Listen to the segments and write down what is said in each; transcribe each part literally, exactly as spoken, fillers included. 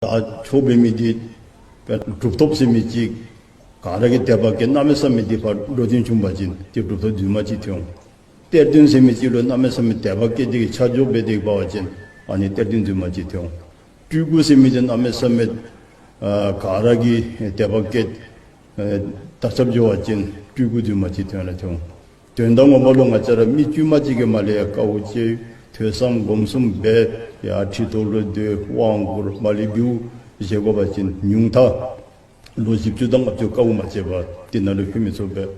ད་ཆོས་འབད་མི་འདི་གྲུབ་ཐོབ་ཟེར་མི་ཅིག་ག་ར་གིས་དད་པ་སྐྱེས། གནམ་མེད་ས་མེད་འདི་ཕར་འགྲོ་དོན་བྱུང་བ་ཅིན་དེ་གྲུབ་ཐོབ་རྫུན་མ་ཅིག་ཐོན་འོང་། གཏེར་སྟོན་ཟེར་མི་ཅིག་ལུ་གནམ་མེད་ས་མེད་དད་པ་སྐྱེས་ཏེ་གི་ཆ་འཇོག་འབད་དེ་འབད་བ་ཅིན་ཨ་ནི་གཏེར་སྟོན་རྫུན་མ་ཅིག་ཐོན་འོང་། སྤྲུལ་སྐུ་ཟེར་མི་འདི་གནམ་མེད་ས་མེད་ཨ་ག་ར་གིས་དད་པ་སྐྱེས། ཨ་དར་ཁྱབ་འགྱོ་བ་ཅིན་སྤྲུལ་སྐུ་རྫུན་མ་ཅིག་ཐོན་ལ་ཐོན་འོང་། དོན་དག་ངོ་མ་ལུ་ང་བཅས་ར་མི་དཀྱུས་མ་ཅིག་གིས་མར་ལས་ཡར་དཀའཝ་སྤྱད། ཐོས་བསམ་སྒོམ་གསུམ་འབད། ཡར་ཁྲི་ཐོག་ལུ་སྡོད། དབང་བསྐུར། མར་ལས་འབུལཝ་བཞེས་དགོ་པ་ཅིན་ཉུང་མཐའ་ལོ་བཞི་བཅུ་དང་ལྔ་བཅུ་དཀའཝ་མ་སྤྱད་པར་དེ་ནང་ལུ་ལྷོད་མི་ཚུགས་པས།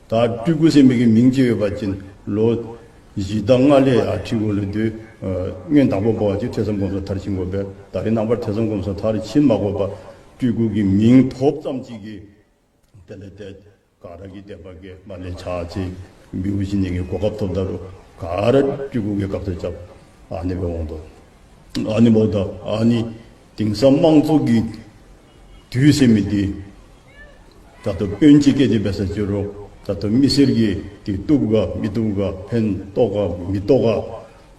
ད་སྤྲུལ་སྐུ་ཟེར་མི་གི་མིང་ཅིག་ཡོད་པ་ཅིན་ལོ་བཞི་དང་ལྔ་ལས་ཡར་ཁྲི་གུང་ལུ་སྡོད། ཨ་སྔོན་དང་པོ་འབད་བ་ཅིན་ཐོས་བསམ་སྒོམ་གསུམ་མཐར་ཕྱིན་དགོ་པས། ད་རེས་ནངས་པར་ཐོས་བསམ་སྒོམ་གསུམ་མཐར་ཕྱིན་མ་དགོ་པར་སྤྲུལ་སྐུ་གི་མིང་ཐོབ་ཙམ་ཅིག་གིས་དེ་ལས་དེ་ག་ར་གིས་དད་པ་སྐྱེས། མར་ལས་ཕྱག་འཚལ། འབུལཝ་བཞེས་ནི་གི་གོ་སྐབས་ཐོབ་ད་རུང་ག་ར་སྤྲུལ་སྐུ་གིས་སྐབས་སུ་བཅར། ཨ་ནི་འབད་འོང་དོ། ཨ་ནི་འབདཝ་ད་ཨ་ནི་དེང་སང་དམངས་གཙོ་གི་དུས་ཟེར་མི་འདི་ད་ལྟོ་དཔོན་ཅིག་སྐད་དེ་འབད་ས་ཅི་རུང་ད་ལྟོ་མི་སེར་གྱིས་དེ་བཏུབ་ག་མི་བཏུབ་ག་ཕན་ཐོགས་ག་མི་ཐོགས་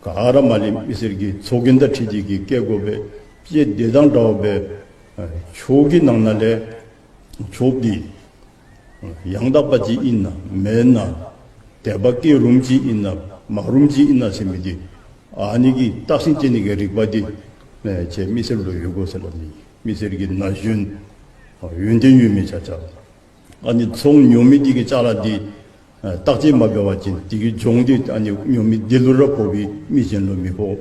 ག་ག་ར་མར་ལས་མི་སེར་གྱི་ཚོགས་རྒྱན་དང་འཁྲིལ་ཏེ་གི་བཀལ་དགོ་པས། དཔྱེ་དེ་དང་འདྲཝ་སྦེ་ཨ་ཆོས་ཀྱི་ནང་ན་ལས་ཆོས་འདི་ཡང་དག་པ་ཅིག་ཨིན་ན་མེན་ན། དད་པ་སྐྱེ་རུངམ་ཅིག་ཨིན་ན་མ་རུངམ་ཅིག་ཨིན་ན་ཟེར་མི་འདི་ཨ་ནི་གི་བརྟག་ཞིབ་བྱེད་ནི་གི་རིག་པ་འདི་ཨེ་ཁྱེད་མི་སེར་ལུ་ཡོད་དགོ་ཟེར་ལབ་ནི། མི་སེར་གྱི་ན་གཞོན་ཡོན་ཏན་ཡོད་མི་ཆ་ཁྱབ་ཨ་ནི་ཚོང་ཉོ་མི་འདི་གི་ཅ་ལ་འདི་ཨ་བརྟག་དཔྱད་མ་འབད་བ་ཅིན་དེ་གི་ལྗོངས་འདི་ཨ་ནི་ཉོ་མི་འདི་ལུ་ར་ཕོག་པས། མི་གཞན་ལུ་མི་ཕོག།